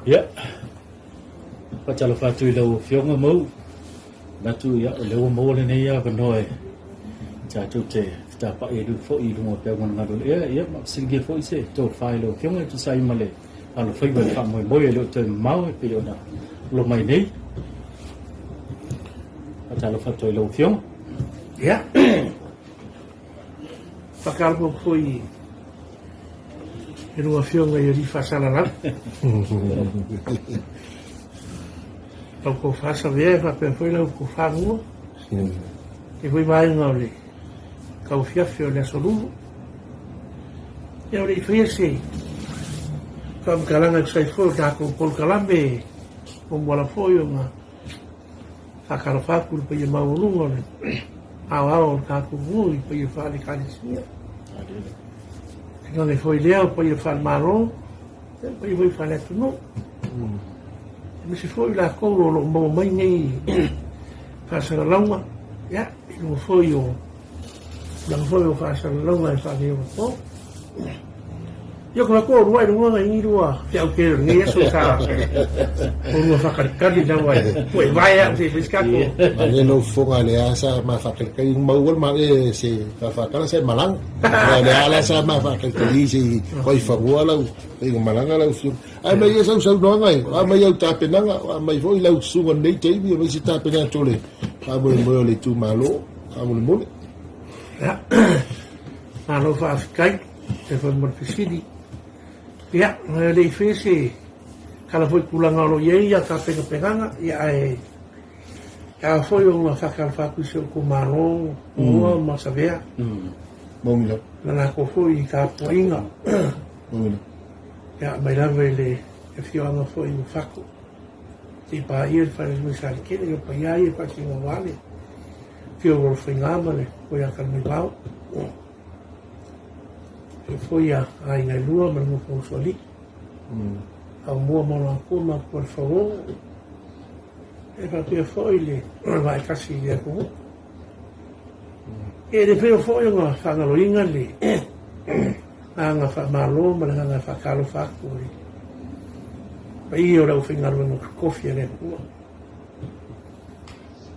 Ia, faatalofa atu i lau Afioga Mauu, manatu ia, o lea ua maua lenei avanoa e tatou te fetapai ai foi i luga o peau galugalu o le ea, ia, ma fesiligia foi se tofa i lau Afioga e tusa ai ma le alofaiva i le faamoemoe e le o toe mamao e pei ona olo mai nei. Faatalofa atu ai lau Afioga. Ia, faatalofa foi i lua Afioga i alii faasalalau. Lau tofa Savea e faapea foi lau tofa Gua. E foi vaega o le tauafiafi o le aso Lulu. Ia o le i faia se faamatalaga e tusa ai foi o tatou polokalame muamua foi ona faatalofa atu i le paia maualuga o le aoao o le tatou nuu i paia faale-Ekalesia. Tainane foi lea o paia faale-Malo, paia foi faale-atunuu. Aemaise foi i latou o lo o maua mai nei faasalalauga, ia, i luga foi o tulaga foi o faasalalauga e faaneionapo. Ia ko lako rua i runga ngai ni rua feau tele o lenei aso sa o rua whakalikali lava e pue vae au se whais kako. Ma le lau fofoga le a sa ma whakalikali maua le ma le se whakala se malanga. Le a la sa ma whakalikali se koi whangua lau i malanga lau fiu. Ai mai e sau sau noanga e, a mai au tapenaga, a mai foi lau susuga nei taimi, a mai se tapenaga tole. A moe moe o le itumalo, a mole mole. Ia, malo faafetai. E fai mo le fesili. Ia, e le i faia se tala foi i tulaga o lo o i ai ia tapenapenaga, ia ae ao foi ona faatalofa atu i si ou itumalo, Mua ma Savea. Moni lava. Na latou foi tapuaiga. Moni lava. Ia, mai lava i le afioaga foi o Uafato, seia paia le falelua i Saletele, ia paia ai e faasino aua le afio o Alofainga ma le Koiakalemaivao. E foi a aiga e lua ma le nofo usoalii. Aumua ma Oloakua ma Atua le Fauogo. E faapea foi le vae tasi i le atunuu. E le faia foi ona faagaloina le agaga faamalo ma le agaga faatalofa atu i le paia o le aufaigaluega totofi a le Atua.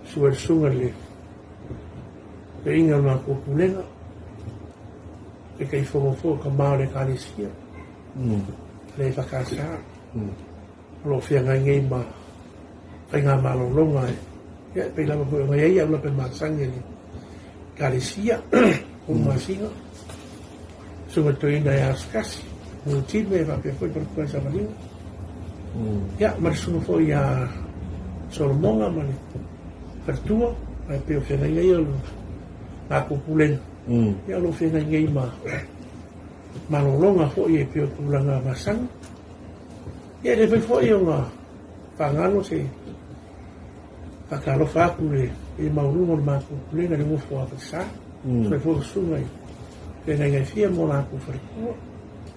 Sua le susuga i le Peiga o le matou pulega, Taitaifono foi o tama o le Ekalesia, le EFKS, o lo o feagai nei ma faiga malologa e pei lava foi ona i ai au lape masani a le Ekalesia, ulu masina, Susuga i le Toeaina ia Asikasi, Mutime faapea foi Faletua i Savaliga. Ia, ma le susuga foi ia Solomoga ma le faletua, ae pei o feagai ai o le matou pulega, ia o lo o feagai nei ma malologa foi e pei o tulaga masani. Ia, e le mafai foi ona faagalo se faatalofa atu i le maualuga o le matou pulega i le nofo a Falesa, fai foi o susuga i feagaiga e fia mo latou faletua,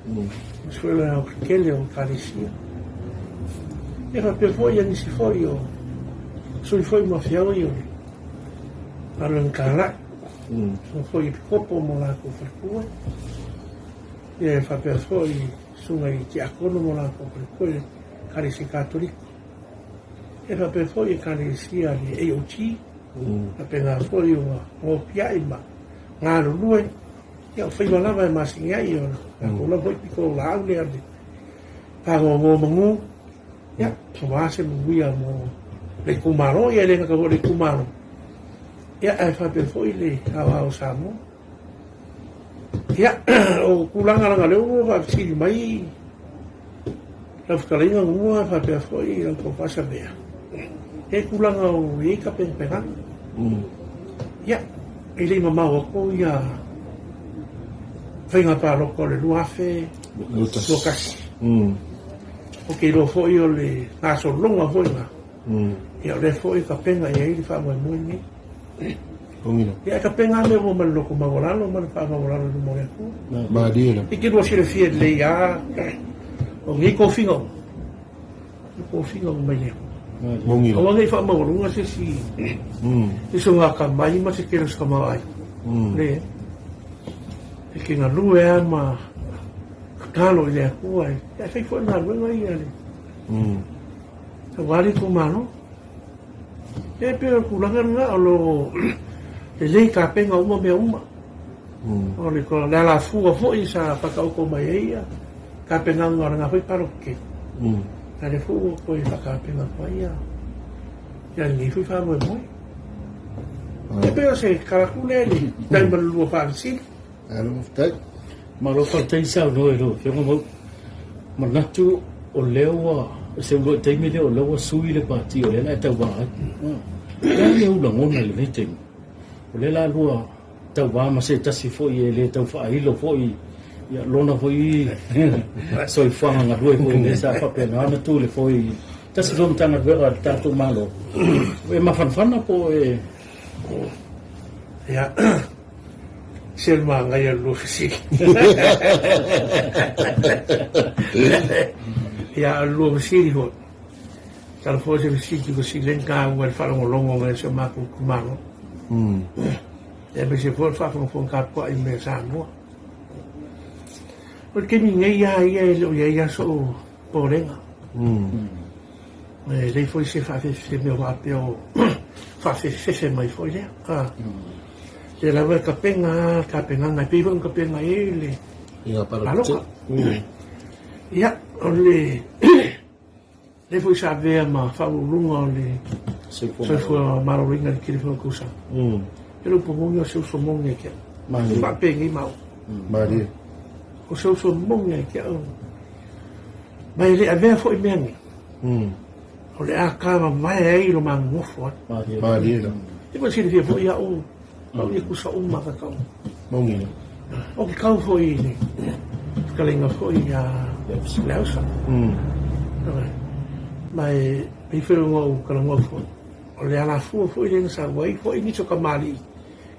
aemaise foi o le aotetele o Ekalesia. Ia faapea foi ia nisi foi o sui foi ma feaoi o le galuega talai, susuga foi i epikopo mo latou faletua, ia faapea foi susuga i tiakono mo latou faletua i le Ekalesia Katoliko. E faapea foi Ekalesia le AOG, faapena foi ona nopiai ma galulue, ia o faiva lava e masani ai o latou lava foi pito laau lea le pāgogo manu, ia aua se manuia mo le itumalo, ia e le gata foi i le itumalo, ia ae faapea foi le aoao o Samoa. Ia, o tulaga leaga o lea ua faafesili mai lau fetalaiga Gua faapea foi lau tofa Savea, e tulaga o i ai tapenapenaga. Ia, e le i mamao atu ia faiga palota o le 2021. Ou te iloa foi o le gasologa foi lena. Ia, o lea foi e tapena i ai le faamoemoe lenei. Ia, e tapena lava mea uma ma le loto maualalo ma le faamaualalo i luma o le Atua. Malie lava. E te lua silafia lelei lava o nei tofiga uma, o tofiga uma mai le Atua. Moni lava. Aua ne i faamaualuga se isi, se isi o ngā kamai ma se tele o se tamaoaiga. Leai. E te galue lava ma tatalo i le Atua e fai foi galuega ia a le. Aua le itumalo. E pei o le tulaga lena o lo o lelei tapena uma mea uma. O le alafua foi sa faataoto mai ai ia tapenaga o lena foi palota tele. A o lea foi ua toe faatapena atu ai ia lenei foi faamoemoe. E pei o se tala atu lea i le taimi ma le lua faafesili. Malo faafetai. Malo faafetai saunoa i lau Afioga Mauu. Manatu o lea ua, o se uluai taimi lea o lea ua sui le pati o lea la e tauva ai. O le a le ou lagona i lenei taimi? O lea la lua tauva ma se tasi foi e le tau faailo foi ia lona foi soifuaga galue foi lea sa faapena ona tu le foi tasi foi Matagaluega a le tatou Malo. E mafanafana po o e Ia, se le manaia o le lua fesili. Ia, o le lua fesili foi, masalo foi o se fesili fesili ai na taua i le faalogologo mai a si o matou itumalo. Aemaise foi o le faafogafoga tapuai mai a Samoa. O le taimi nei lava ia e le o i ai lava sou popolega. E leai foi se faafefefe mea faapea o faafefefe mai foi lea. A lea lava e tapena lava tapenaga e pei foi ona tapena i ai le palota. Ia, o le lea foi sa avea ma faauluuluga o le Soifua Maloloina i le tele foi o tausaga. E le upu moni o se uso moni ia te au. Faapenei maua. Malie. O se uso moni ia te au. Ma e le avea foi mea nei. O le a tavavae ai lo manonofo ai. Malie la. E foi silafia foi au, au ia kusa uma ka kau. Moni. O ke kau foi i le fetalaiga foi ia Leausa. Ma e pei foi ona ou talanoa foi, o le alafua foi lea na sau ai foi nisi o kamali'i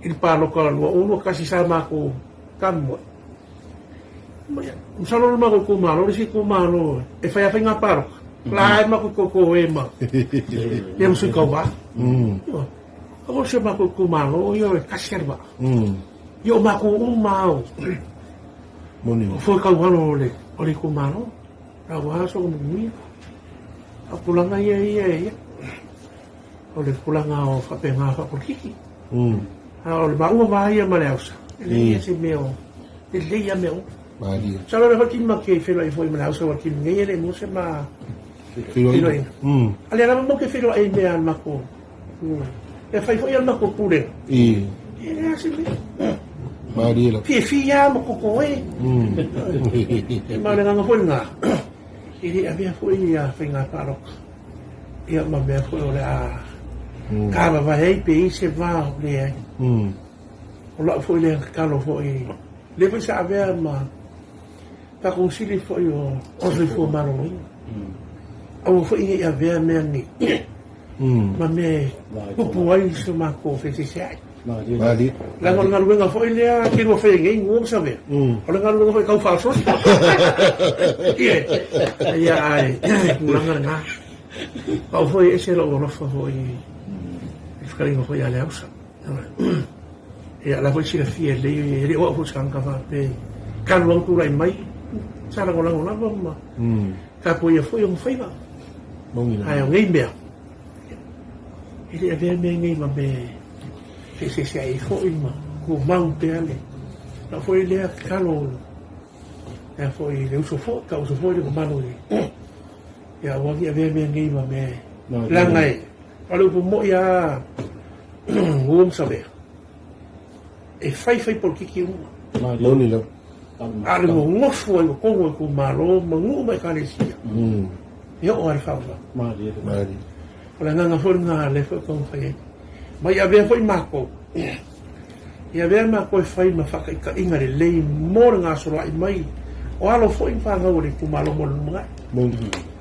i le paloka 2021 sa matou tamoe. Masalo le matou itumalo, le isi itumalo e fai lava faiga palota, la e matou koko e ma ia ma sui tauva. Aua o si o matou itumalo ia e tasi lava le vaa. Ia o matou uma lava o foe taualo o le itumalo, aua soona manuia. A o tulaga ia ia ia, o le tulaga o faapena faapolokiki. A o le maua va ia ma le ausa, e leai lava se mea o lelei lava mea uma. Malie. Masalo o lea foi tini ma ke feiloai foi ma le ausa aua tini nei e le maua se ma feiloaiga. A lea lava matou te feiloai i mea a le matou, e fai foi a le matou pulega. E leai lava se mea. Malie lava. Fiafia lava ma koko e. Ma o le agaga foi lena, e le avea foi ia faiga palota. Ia ma mea foi o le a tavavae ai pe i ai se va o leai. O lau foi lea tatalo foi, lea foi sa avea ma faakonesili foi o Soifua Maloloina. Aua foi ne i avea mea nei ma mea e tupu ai so matou feeseeseai. Malie. Leaga o le galuega foi lea te lua faia nei Gua ma Savea, o le galuega foi tau faasoso. Ia, ae tulaga lena. Pau foi e ese lou alofa foi i le fetalaiga foi ia Leausa. Ia, la foi silafia lelei, e le o au foi o se tagata faapea talu lava ona tulai mai, sa lagolago lava ma tapuaia foi ona faiva. Ae o nei mea, E le avea mea nei ma mea e feeseeseai ai foi ma tumau pea le lau foi lea tatalo lea foi le uso foi, ka uso foi le mamalu i ia aua ne i avea mea nei ma mea leaga e o le upu moi lava Gua ma Savea e fai fai polokiki uma. Moni lava. A o le nonofo ai o totonu o itumalo ma nuu ma ekalesia. E oo lava i le faavavau. Malie. O le agaga foi lena lea foi e taumafai ai. Ma i avea foi matou, i avea matou e fai ma faataitaiga lelei mo le gasoloai mai o alo foi ma fanau a le itumalo mo le lumanai.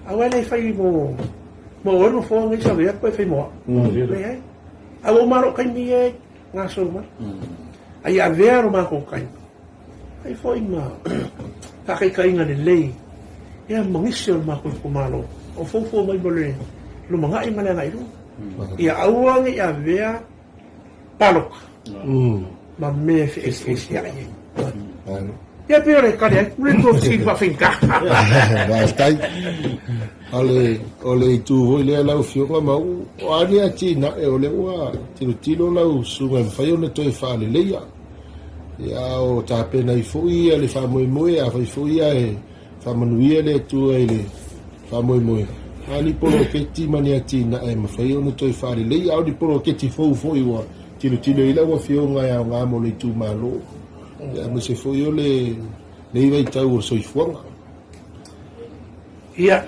Aua e le fai mo mo oe le nofoa lenei Savea koe fai mo au. Leai. A ua uma lou taimi ia e gasolo mai. A ia avea lo matou taimi, fai foi ma faataitaiga lelei ia ma nisi o le matou itumalo o foufou mai mo le lumanai ma le agai i luma. Ia aua ne i avea palota ma mea e feeseeseai ai. Ia pei o le tali atu le tua fesili faafaigata. Faafetai. O le, o le itu foi lea lau Afioga Mauu, o a ni atinae o lea ua tilotilo lau susuga e mafai ona toe faaleleia. Ia, o tapena ai foi le faamoemoe, afai foi ae faamanuia le Atua i le faamoemoe, a ni poloketi ma ni atinae e mafai ona toe faaleleia, a o ni poloketi fou foi ua tilotilo i ai lau Afioga e aoga mo le itumalo, aemaise foi o lenei vaitau o le soifuaga. Ia,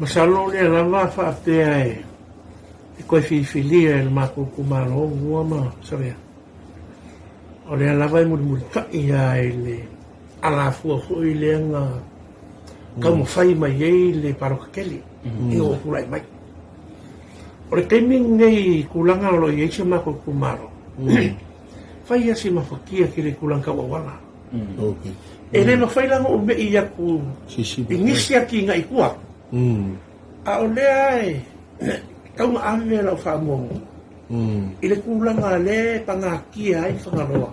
masalo o lea lava faapea e toe filifilia e le matou itumalo Mua ma Savea. O lea lava e mulimulitai lava i le alafua foi lea na taumafai mai ai le palota tele ina ua tulai mai. O le taimi lenei i tulaga o lo o i ai si o matou itumalo, fai lava si mafatia tele i tulaga tau auala. E le mafai la ona ou me'i atu i nisi atinae i tua, a o lea e tatau ona ave lau faamuamua i le tulaga lea e pagatia ai Fagaloa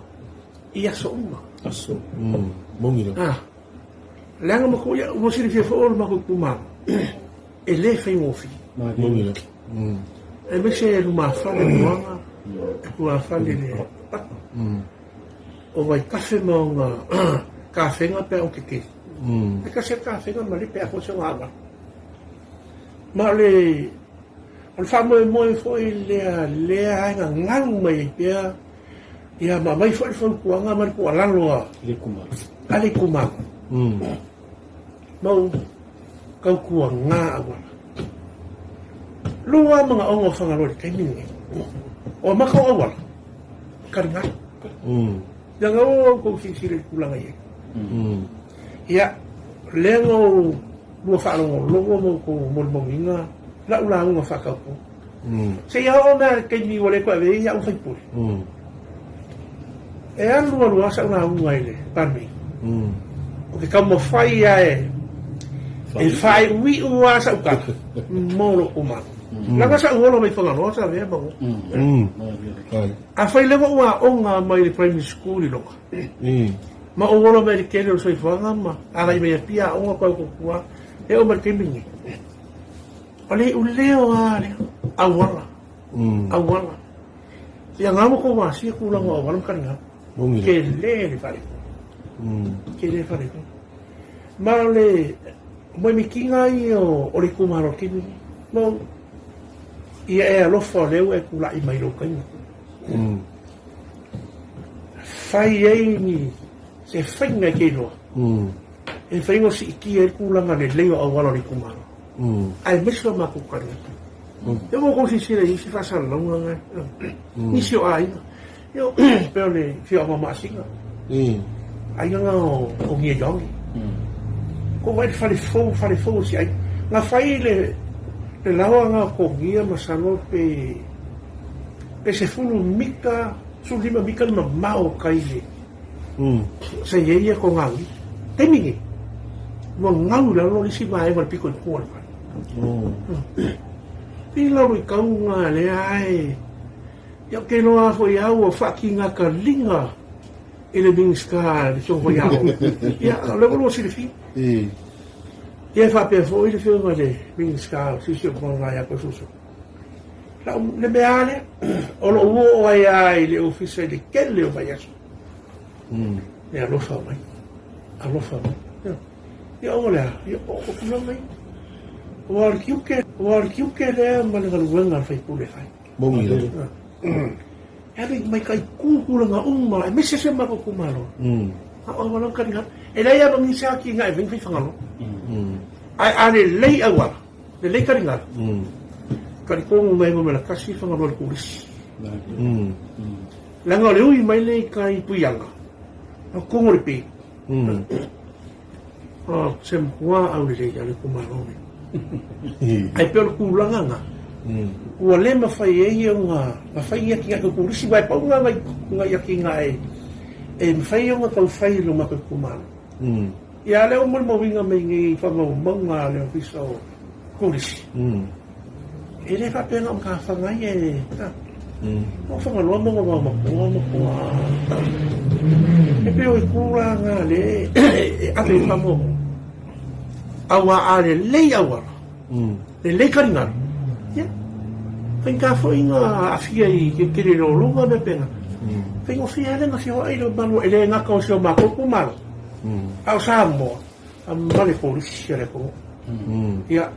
i aso uma. Aso. Moni lava. Leaga matou, ia, ua silafia foi o le matou itumalo, e le faigofie. Moni lava. Aemaise e lumafale Moana, e tuafale le Papa. O Vaitafe ma ona tafega pe a ou tetele. E tasi lava tafega ma le pe a foi se ona auala. Ma o le o le faamoemoe foi lea lea e gagalu mai ai pea ia ma aumai foi le fautuaga ma le tuualalo a le itumalo. Ma ou tautuaga auala. Lua manaoga o Fagaloa i le taimi lenei. O maka o auala, taligalu. Leaga ua outou silasila i le tulaga i ai. Ia, lea na ou lua faalogologo ma outou molimauina lau lauga faataupou. Seia oo mai lava i le taimi ua le toe ave ai au sui usufono. E alu alu lava sau lauga i le Palemene. Ou te taumafai lava e faaiuiu lava sau tala mo lou itumalo. Leaga sa ou ola mai Fagaloa sa avea ma Afai lea ua ou aoga mai le primary school i Loga, ma ou ola mai le tele o le soifuaga ma agai mai Apia aoga koe tou tua, e oo mai le taimi lenei. O le iuleo lava lea, auala, auala. Ia ngā mo kou asia tulaga o auala ma taligalu. Tele le faletonu. Tele le faletonu. Ma o le moemitiga ia o le itumalo taimi lenei. Ma ia e alofa o lea ua e tulai mai i lou taimi. Fai ai ni se faiga e te iloa. E mafai ona siitia ai le tulaga lelei o auala o le itumalo. Aemaise o matou taligalu. Ia ua outou silasila i isi faasalalauga na, nisi o aiga. Ia pei o le afioaga o Maasina. Aiga na o Niaiogi. Ko vaai le fale fou, fale fou o si aiga. Na fai le laoa na o Togia masalo pe pe 10 mita, 15 mita le mamao o tai le sa i ai ia Togaui. Taimi nei, ua gau i lalo le isi vaega o le pito i tua o le fale. I lalo i tauga lea e Ia ou te iloa foi au ua faakigakaliga i le Minisita le Afioga foi ia Aoga. Ia, o lea ua lua silafia. Ia e faapea foi le Afioga i le Minisita o Siosiomaga ia Toesusu. Lau, le mea lava lea, o lou oo ai lava i le ofisa i le tele o vaiaso. E alofa mai, alofa mai. Ia o le a, ia o tulaga ia. Aua o le tiute, aua o le tiute lea ma le galuega a le sui usufono e fai. Moni lava. E ave mai kai ku tulaga uma, aemaise si o matou itumalo. A o auala taligalu. E leai lava nisi atinae e mafai ona fai Fagaloa. Ae a lelei auala, lelei taligalu, talitonu mai numera tasi Fagaloa i le turisi. Leaga o le ui mai lea i tai i Puiaga, o totonu o le pei. Oh, se matua aulelei a le itumalo lenei. Ae pei o le tulaga lena, ua le mafai ai ona fai ni atinae tau turisi, aua e pau lena nai atinae e mafai ona tau fai i lo matou itumalo. Ia a o lea ua molimauina mai nei i faamaumauga a le Ofisa o Turisi, e le faapea na o matafaga ia e... O Fagaloa ma vavao matua matua tau. E pei o itu la nga le e ave i faamuamua. Aua a lelei auala, lelei taligalu, ia, faigata foi na aafia i ke tele lologa ma mea pena. Faigofie lava le gafioai i le malu e le gata o si o matou itumalo, a o Samoa ma le kolisi a le atunuu. Ia,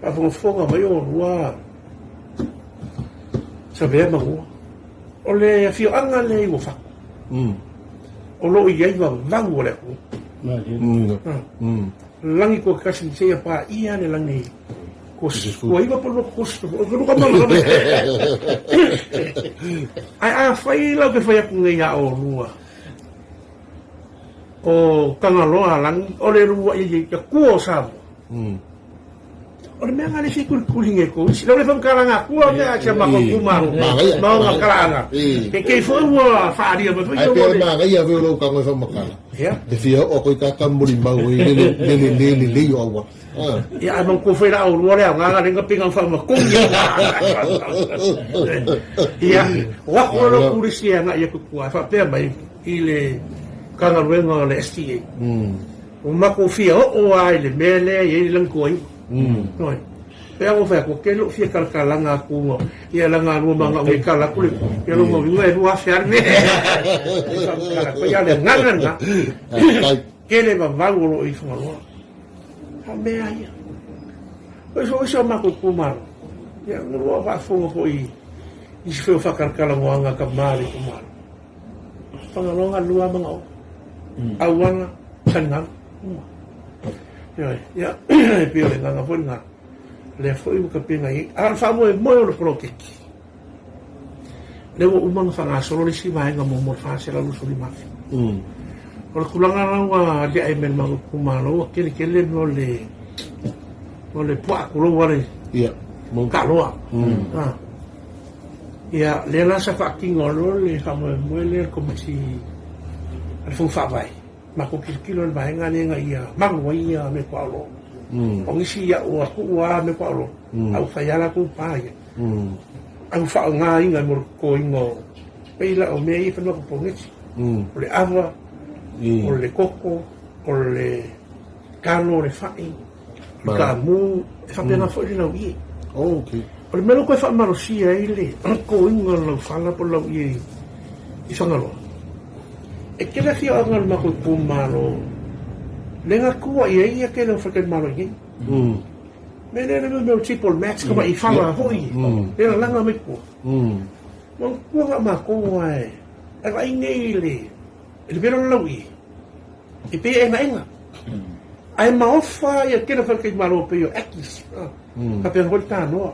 faafogafoga mai oulua Savea ma Gua. O le afioaga lea i Uafato, o lo o i ai vavau o le atunuu. Lagi toatasi seia paia le lagi tuaiva po o le tosi. O ke luka mana lava. Ae afai lau te fai atu nei ia oulua, o Tagaloa Lagi, o le lua'i i Atua o Samoa, O le mea nga le fia kulikuli nge ko isi. Lau le whamkala kua mea a tia mako kumaro. Maonga kalaanga. Ke kei fo ua whaaria mai foi. Ai pe ma ngai a veo lau kango e whamakala. Te fia o koi kaka muri mau e lele lele lele lele o awa. Ia ai mang ko whai ra o rua lea ngā ngā renga pinga wha ma kongi. Ia, wako lo kurisi e nga ia kukua. Whapea mai i le kangaruenga o le STA. Ua makou fia oo a i le mea lea e i ai le lagi tuaiva. Oi. Pea ua fai atu, ke lou fia kalakalaga atu ma ia laga lua ma gau e kala atu le ia lou mauiga e 2000 a le mea. E faamatala atu ai, a o le agaga lena, tele vavau o lo o i Fagaloa. A o mea ia. O isi o isi o matou itumalo, ia ua lua faafofoga foi i isi foi o faakalakalanoaga a tama o le itumalo. Fagaloa galulua lava magaoa. Auala, taligalu, uma. Ioe, ia, e pei o le agaga foi lena, lea foi ua tapena i ai. A o le faamoemoe o le poloketi, lea ua uma ona faagasolo le isi vaega muamua o le $425,000. O le tulaga la ua aliae mai i le matou itumalo, ua tele tele mea o le, o le puaa tulou lava le taaloa. Ia, lea la sa faatino loa le faamoemoe lea le Komiti a le Fono Faavae, matou tilotilo i le vaega lea ina ia malu ai ia mea tuaolo. O nisi ia ua tuu lava mea tuaolo, a ua fai lava latou pa ia. Ae ua faaaogaina mo le totoina o, pei la o mea ia e fai matou poloketi. O le ava, o le koko, o le talo, o le fai. Kaamu, e faapena foi le lauie. Oh, okay. O le mea lea toe faamalosia ai le totoina o le laufala po o le lauie i Fagaloa, e tele afioaga o le matou itumalo le gatua i ai ia tele o faletalimalo i inei. Mea lea le mea o triple max ka mai fala foi, le lalaga mai tua. Manatua na matou ae vaai nei i le mea lea o le lauie, E pei e egaega. Ae maofa ia tele o faletalimalo pei o Ackies. Faapena foi le tanoa.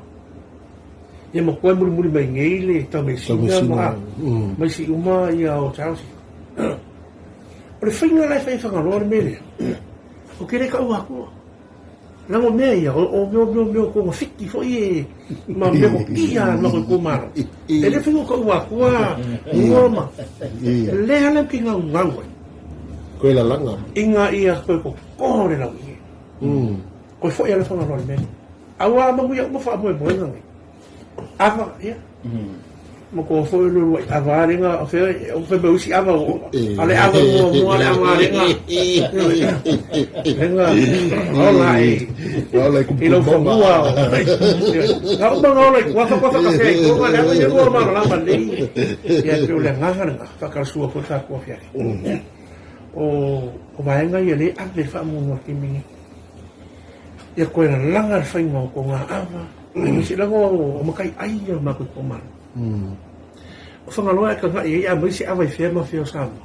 Ia matua e mulimuli mai nei le Taumeasina ma ma isi uma ia o Charles. O le faiga la e fai e Fagaloa le mea lea, ou te le taua atua. Leaga o mea ia, o mea o mea o mea o togafiti foi e ma mea kotia a le matou itumalo. E le fai o taua atua mua ma lea la ou te gaugau ai. Koe lalaga. Ina ia toe toto le lauie. Koe foi a le Fagaloa i le mea lea. Aua manuia uma faamoemoega nei. Ava, ia. Ma ko foi lo luai ava lenga o fe o fe me usi ava o ale ava mua mua le ava lenga. Lenga ola e. Ola e I lau fangua. Nga uma nga ola i kuafa kuafa ka fe ko nga le ava ia lua ma la ma nei. Ia pe o le agaga lenga whakalasua foi ta kua fiafi. O o vaega ia le ave faamuamua i le taimi nei. Ia koe lalaga le faiga o ko ngā ava. Aemaise lava o matai ai ia o mātou itumalo. O Fagaloa e kagaʻi ai a mai se ava i fea ma fea o Samoa.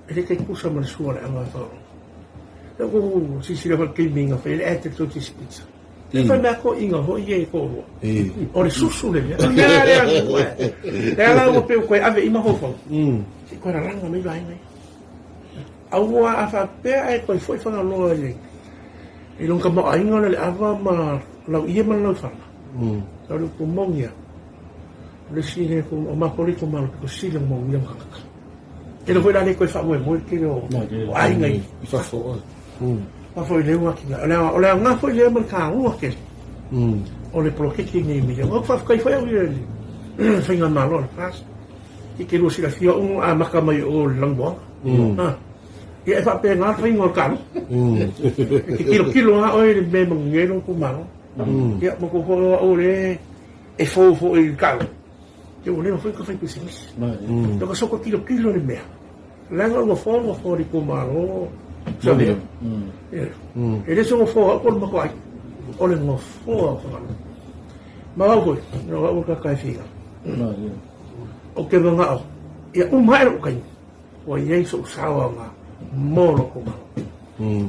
E le tai tusa ma le sua o le ava a Fagaloa. Lea ua silasila foi i le taimi na fai ai le added to this pizza. E fai mea toeaiina foi ia e toalua. O le susu le mea. O le mea lea a lea la ua pei ua toe ave i mafaufau. Se i toe lalaga mai vaega ia. Aua a faapea ae toe foi Fagaloa i le i lona tamaoaiga o le ava ma lauie ma le laufala. O le upu moni lava, o le isi lea o matou le itumalo pito sili ona manuia ma tagata. Tele foi la le toe faamoemoe le tele o aiga i fafo. Fafo i lea ua atinae. O le aoga foi lea ma le taua tele o le poloketi lenei miliona. Ou te faafetai foi au i le Faigamalo a le FAST. E te lua silafia o amata mai o le Lanumoana. Ia e faapena le faiga o le talo. E te tilotilo lava oe i le mea e manuia ai lou itumalo. Ia manatua foi o au o lea e fou foi i le talo. Ia ua leva foi ona fai pisinisi. Ia ka soko tilotilo i le mea. Leaga o le nofoa o le nofoa o le itumalo Samoa. E le o se nofoa o au po o le matou aiga. O le nofoa o Fagaloa. Ma au foi, o au o le tagata e fia. Ou te manao, ia uma ae lou taimi, ua i ai sou sao aoga mo lou itumalo.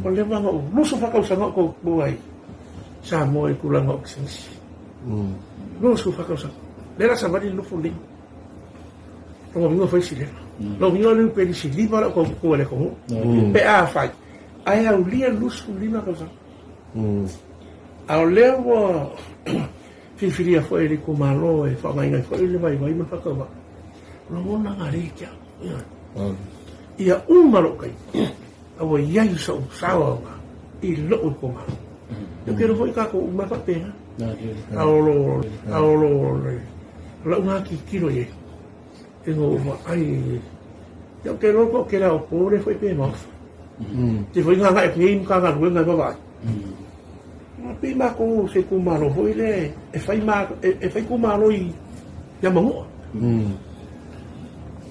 Ua leva ona ou 24 tausaga o tautua i Samoa i tulaga o pisinisi. 24 tausaga. Lea la savali le 25. Lona uiga fai si leva. Lona uiga o le pelisi lima lau tautua i le atunuu. Pe afai, ae aulia le 25 tausaga. A o lea ua filifilia foi e le itumalo e faaaogaina ai foi le vaivai ma le faatauvaa, o lagona na lea te au. Ia uma lou taimi, a ua i ai sou sao aoga i lou itumalo. Ou te iloa foi tatou uma e faapena. A o lo, a o lo, lau na tilotilo i ai, ina ua vaai, ia ou te iloa po o tele lava o po lea foi pe maofa. Te foi gagae atu nei i Matagaluega e vaavaai. Pei matou se itumalo foi lea e fai ma e fai itumalo i ia Manua.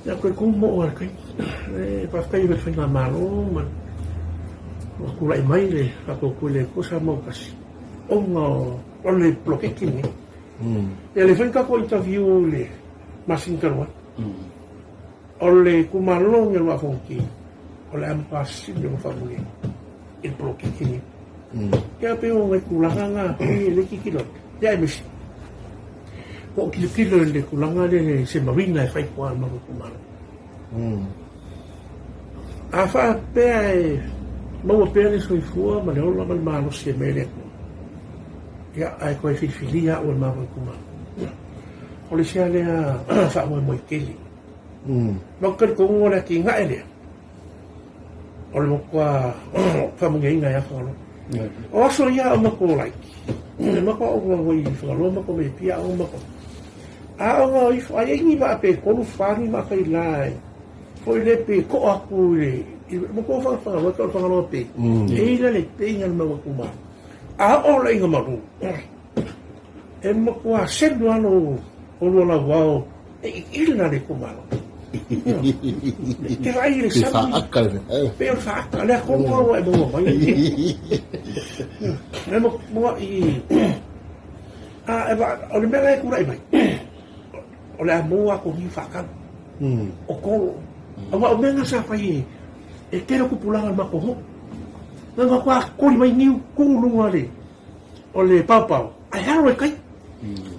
Ia koe ku mo le kai. E faafetai i le faigamalo ma ua tulai mai le faatuatua i le Atua Samoa ua tasi ona o le poloketi lenei. Ia lea foi na tatou interview i le masina talu ai. O le itumalo lenei o le Vaa o Fonoti, o le a matua sili ona faamanuia i le poloketi lenei. Ia pei o nai tulaga na foi e le tilotilo atu. Ia aemaise, ua ou tilotilo i le tulaga lea i se marina e fai i tua i le matou itumalo. A faapea e maua pea le soifua ma le ola ma le malosi e aumai e le Atua, ia ae toe filifilia au e le matou itumalo. O le isi lava lea faamoemoe tele. Ma ou te talitonu o le atinae lea, o le matua faamanuiaina ia Fagaloa. O aso ia a o matou laiti, e matou aoga foi i Fagaloa, matou mai Apia aoga matou. A aoga ifo, a i ai ni vaa pe tolu, fa ni vaa faila e foi le pe to'a atu i le matou Fagaloa, tau o le Fagaloa Bay, e i la le pay a le mau itumalo. A oo la ina malu, E matua selu lava lou olua lauao e ila le itumalo. E te vaai i le sami. Faaka le mea. Pei o le faaka. Lea tonu lava ua e maua mai. E matua i... A, e va, o le mea la e tulai mai, o le a maua atu niu faatau. O kolo. Aua o mea na sa fai e, e tele o tupulaga o le matou nuu. Na matua koli mai niu tu luga le, o le paopao, ae alo e kai.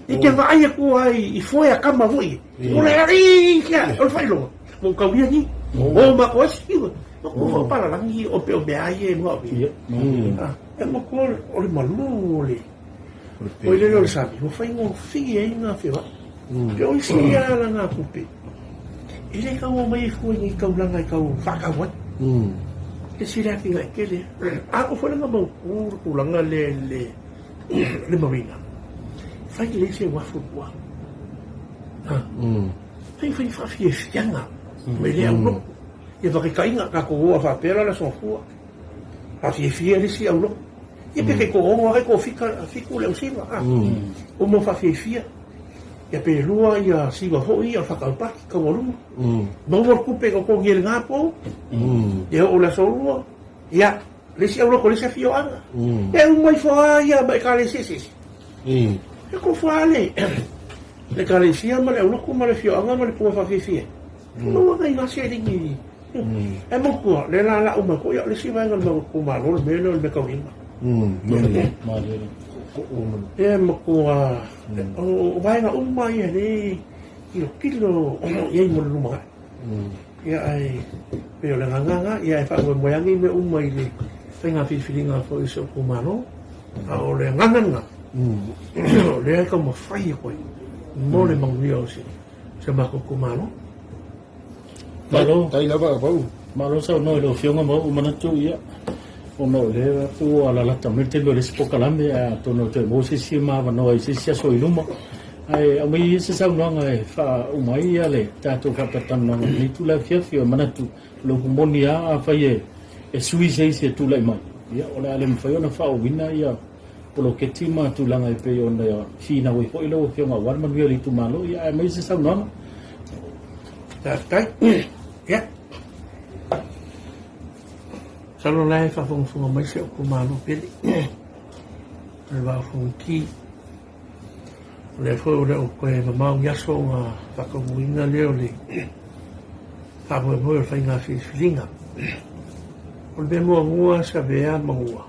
E te vaai atu ai i foe a kama foi. O le ai kia, o le whailoa. Mo kaulia ni. O ma ko esi. Ma ko wha palalangi o pe o mea ai e mua o E ma ko o le malu o le o le o le sami. Ua whai ngō whii ai ngā whiwa. Pe o isi ia ala ngā kupe. E le kau o mai e fua i kaulanga i kau whakau ai. E sila ki ngai kele. A o foi nga mau ku tulaga le le le marina. Fai lelei se uafu i tua. Ha. Fai fai faafiafiaga mai le aulotu. Ia faakaitaiga tatou o a faapea la le aso Gafua. Faafiafia le isi aulotu. Ia pe kai toaono kai toafika fitu le ausiva. Ha. Uma faafiafia. Ia pe lua ia siva foi ia o le faataupaki taualuga. Maua le tupe e totogi ai le na pou. Ia oo i le aso lua. Ia, le isi auloko, le isi afioaga. E uma ifo lava ia ma ekalesia eseese. E tofu lava le ekalesia ma le auloko ma le afioaga ma le pua faafiafia. E maua nai na seleni. E manatua, lea la lau mai foi, ia o le isi vaega o le matou itumalo, le mea lea o le meataulima. E matua, o vaega uma ia lea e tilotilo i ai mo le lumanai. Ia ae pei o le agaga lena, ia e faamoemoe ane i mea uma i le faiga filifiliga foi o si ou itumalo, a o le agaga lena, o lea e taumafai atu ai mo le manuia o si o matou itumalo. Malo. Tai lava pau. Malo saunoa i lau Afioga ma ou manatu, ia, ona o lea ua lalata mai le taimi o le isi polokalame, ae atonu e toe maua se isi ma avanoa i se isi aso i luma. Ae aumai ia se saunoaga e faauma ai ia le tatou faatalatalanoaga i lenei itula afiafi. O manatu o le upu moni lava, afai e e sui se isi e tulai mai, ia o le a le mafai ona faaauauina ia poloketi ma tulaga e pei ona finau ai foi lau Afioga aua le manuia o le itumalo. Ia ae aumai se saunoaga. Faafetai. Ia. Masalo la e faafogafoga mai si ou itumalo pele. O le Vaa o Fonoti. O lea foi o le o toe mamao ni aso ona faataunuuina lea o le faamoemoe o le faiga filifiliga. O le mea muamua Savea ma Gua,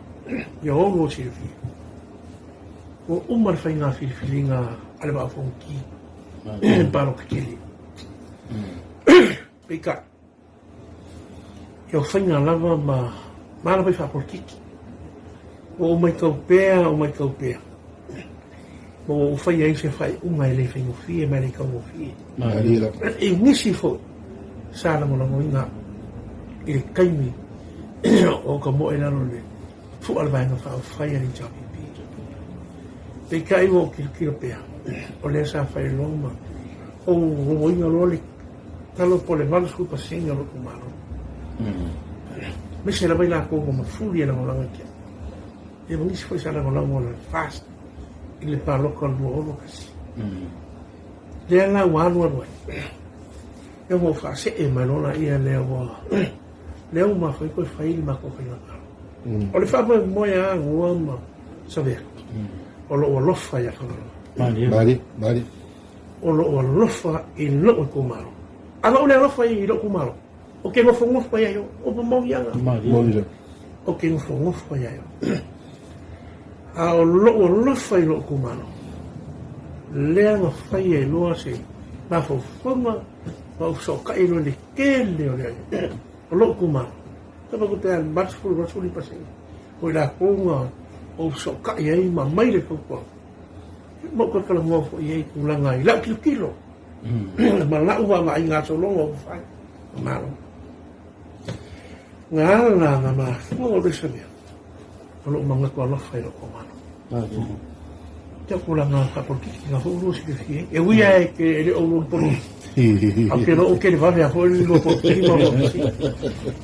ia oulua silafia, ua uma le faiga filifiliga a le Vaa o Fonoti i le palota tele. Peitai, Ia o faiga lava ma ma ala mai faapolokiki. Ua ou maitau pea, ou maitau pea, ma ua ou faia ai se faaiuga e le faigofie ma e le taugofie. I nisi foi sa lagolagoina au i le taimi o ka moe i lalo o le fua o le Vaega Faaupufai a le HRPP. Peitai ua ou tilotilo pea, o lea sa fai loa ma ou logoina loa le Talo po o le 80% o lou itumalo. Aemaise lava i latou ua mafuli e lagolago ia te au. Ia ma nisi foi sa lagolago i le FAST i le palota o le 2021. Lea la ua alu alu ai, lea ua ou faasee mai loa laia lea ua lea ua mafai toe fai le matou faiga palota. O le faamoemoe lava Gua ma Savea, o lou alofa ia Fagaloa. Malie, malie. O lou alofa i lou itumalo. A na ou le alofa i lou itumalo, ou te nofonofo ai ai o mauiaga. Ou te nofonofo ai ai. A o lou alofa i lou itumalo, lea na fai ai loa se mafaufauga ma ou fesootai loa i le tele o le o lou itumalo. Tapa ko te 80, 85 o i latou na ou fesootai ai ma aumai le fautuaga. Ma ou toe talanoa foi i ai tulaga i lau tilotilo ma lau vaavaaiga sologa ua fai ma malo. Na ala na mafua o le mea o lou manatu alofa i lou itumalo. Te tulaga faapolokiki na foi ua silafia ai. E ui lava e ke le o lua polokiki. A ou te iloa ou te le vave lava foi le lua polokiki ma lua fesili.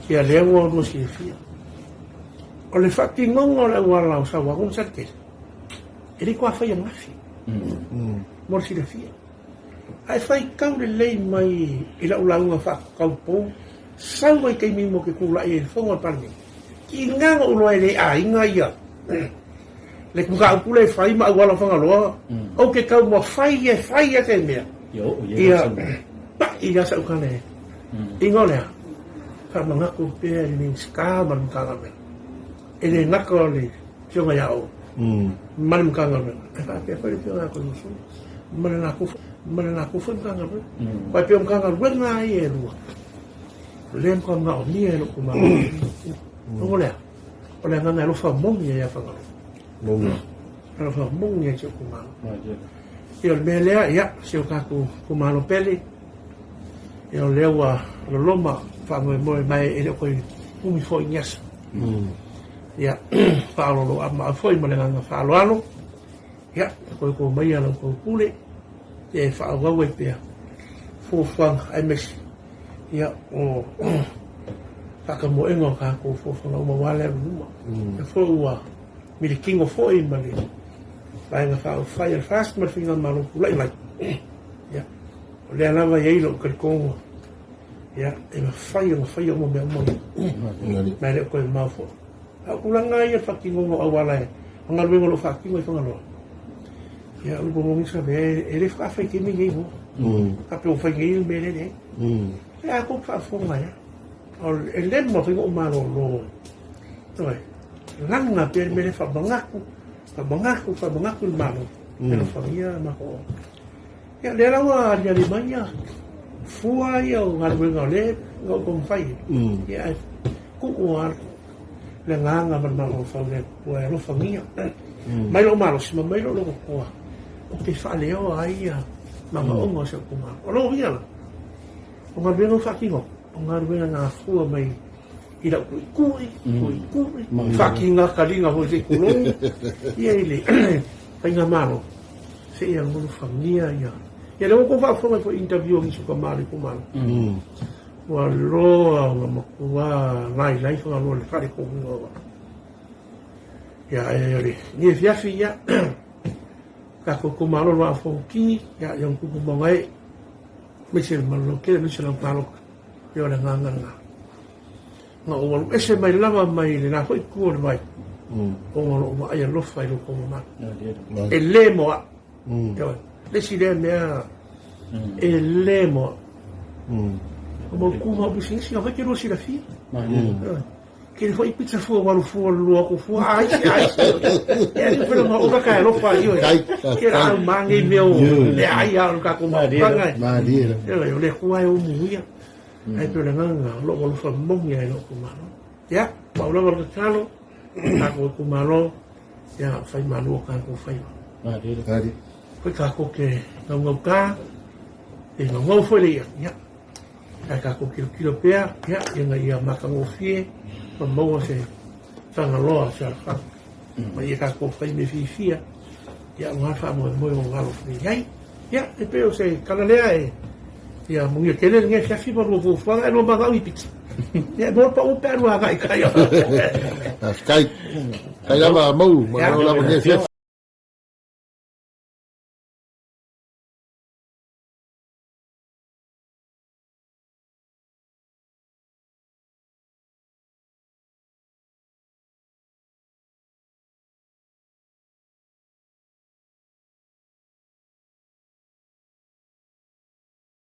Ia lea ua lua silafia. O le faatinoga o le auala o Sauano ma Saletele, E le toa fai ananafi mo le silafia. Ae faitau lelei mai i lau lauga faataupou, sau ai taimi mo te tulai ai i le fono a le Palemene, tiga na ou iloa e le aiga ia le mataupu lea e fai ma auala o Fagaloa, ou te taumafai e fai a se mea, ia pai ia sau tala e inga o le a, faamanatu pea i le Minisita ma le Matagaluega, e le gata o le Afioga ia Olo ma le Matagaluega, ae faapea foi le Afioga ia Toeolesulusulu ma le latou ma le latou foi Matagaluega. Aua e pei o Matagaluega lava ia e lua, o lea e matua manaomia e lou itumalo. Ona o le a? O le agaga e alofa moni ai ia Fagaloa. Alofa moni ai si ou itumalo. Ia o le mea lea, ia, si o tatou itumalo pele, ia o lea ua loloma faamoemoe ma e le o toe umi foi ni aso. Ia, faaoloolomaau foi ma le agaga faaaloalo, ia, toetoe maia la outou pule, e faaauau ai pea fuafuaga aemaise, ia, o faatamoega o tatou fuafuaga uma aua le alu i luma. Lea foi ua milikino foi ma le Vaega Faaupufai a le FAST ma le Faigamalo tulai mai, ia, o lea lava e i ai lou talitonuga, Ia, e mafai ona faia uma mea uma ia. Ma e le o toe mamao foi. A o tulaga lava ia o le faatinoga o auala e, o galuega o lo o faatino i Fagaloa, ia, o le moni sa mea, e le faatoa fai taimi nei moa. Faapea ua fai nei le mea lea leai. Ia, a tou faafofoga ia, e le mafai ona ou malolo. Ioe, laga pea le mea lea, faamanatu, faamanatu, faamanatu i le Malo, e alofagia matou. Ia, lea la ua aliali mai ia fua ia o galuega o lea na ou taumafai ai. Ia, ae tuu lava le agaga ma le mafaufau i le Atua e alofagia mai lou malosi ma mai lou lototoa ou te faaleoa ai ia manaoga o si ou itumalo. O lona uiga la, o galuega ua faatino, o galuega na afua mai i lau tuitui, tuitui, faatiga taliga foi se i tulou, ia i le faigamalo. Seia alofagia ia. Ia lea ua tou faafofoga foi i interview a nisi o tama o le itumalo. Ua loa ona matua lailai Fagaloa i le faalekonuga o vaa. Ia ae o lenei afiafi ia tatou itumalo o Vaa Fonoti ia ia ona tupu ma e aemaise le malolo tele aemaise lau palota. Ia o le agaga lena. Na ou alu ese mai lava mai le la foi itu o le vai, ona o lou vaai alofa i lo outou mamalu. E le mo au. Ioe. Le isi lea mea e le mo au. O mau ku ma pisinisi, o foi te lua silafia. Ioe. Kele foi pizza fua walu fua lua ku fua ai ai. E ali fela ma o ka alofa ioe. Ke la au mange mea o le ai a o ka ko ma panga. Ioe, o le kua e o muia. Ae pei o le agaga o lou alofa moni ai i lou itumalo. Ia, pau lava o le tatalo, tatou itumalo, ia fai malu o tatou faiva. Foi tatou te gaugauta, e gaugau foi le ia, ia, ae tatou tilotilo pea, ia, ina ia matagofie ma maua se Fagaloa o Sialafau. Ma ia tatou fai mea fiafia, ia aua le faamoemoe o galo foi i ai. Ia, e pei o se tala lea e, ia manuia tele lenei afiafi ma lua fuafuaga, e lua manao i pizza. Ia, e maua le pau pe a lua agai i tai. Faafetai. Faafetai lava Mauu, manao lava lenei afiafi.